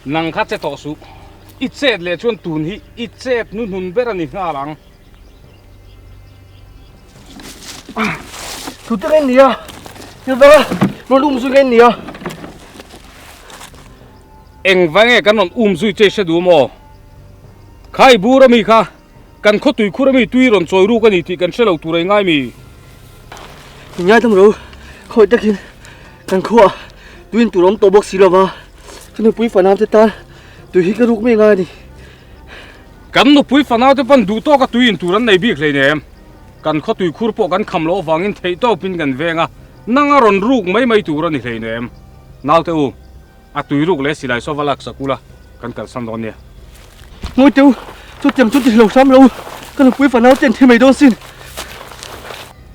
Nang kha che tawh suh. I chet leh chuan tun hi i chet hnuhnun ber a ni nghal ang. Tute nge nia? Nilvanga rawn um zui nge nia? Engva nge kan rawn um zui che hre duh maw? Khai bur ami kha kan khaw tui khur ami tui rawn chawi ruk a ni tih kan hre lo tur ei ngai mi? Min ngaithlam ro, khawi takin kan khuaah tuin tur awm tawh bawk si lova, ka nupui fanau te tan tui hi ka ruk mai ngai a ni. Kan nupui fanau te pawn duh tawka tui in tur an nei bik hleinem. Kan khaw tui khur pawh kan kham loh avangin theih tawpin kan veng a, nang a rawn ruk mai mai tur a ni hleinem. Naute u, a tui ruk leh silai saw va lak sak ula, kan kalsan dawn nia. Ngawite u, chutiang chu ti hlo hram lo u, ka nupui fanau te an thi mai dawn sin.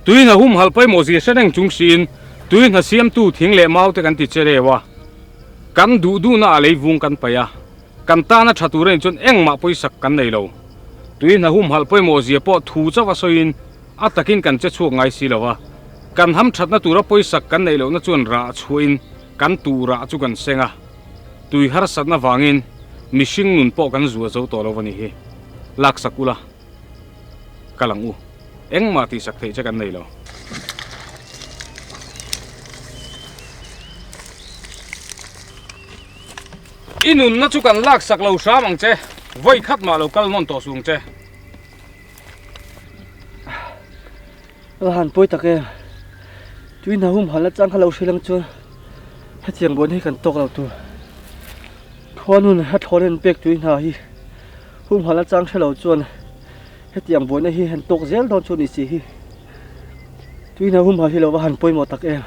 Tui hna humhalh pawimawh zir hre reng chung siin tui hna siamtu thing leh mau te kan ti che reu a, kan duh duhna a leivung kan paih a. Kan tana tha tur anih chuan engmah pawisak kan nei lo. Tui hna humhalh pawimawh zia pawh thu chauh a sawiin a takin kan che chhuak ngai si lo a. Kan ham thatna tura pawisak kan neih lohna chuan rah chhuahin kan tuh rah chu kan seng a. Tui harsatna vangin mihring nun pawh kan zuah zo tawh lo a nih hi. Laksak ula. Kal ang u. Engmah tihsak theih che kan nei lo. I nunna chu kan laksak lo hram ang che, vawi khat mah lo kal nawn tawh suh ang che. A han pawi tak em, tui hna hum halna chang kha lo hrilh ang chuan hetiang buaina hi kan tawk lo tur. Khuanun a thlawn en pek tui hna hi hum halna chang hre lo chuan hetiang buaina hi han tawk zel dawn chu a ni si hi. Tui hna hum hal hi lo va han pawimawh tak em.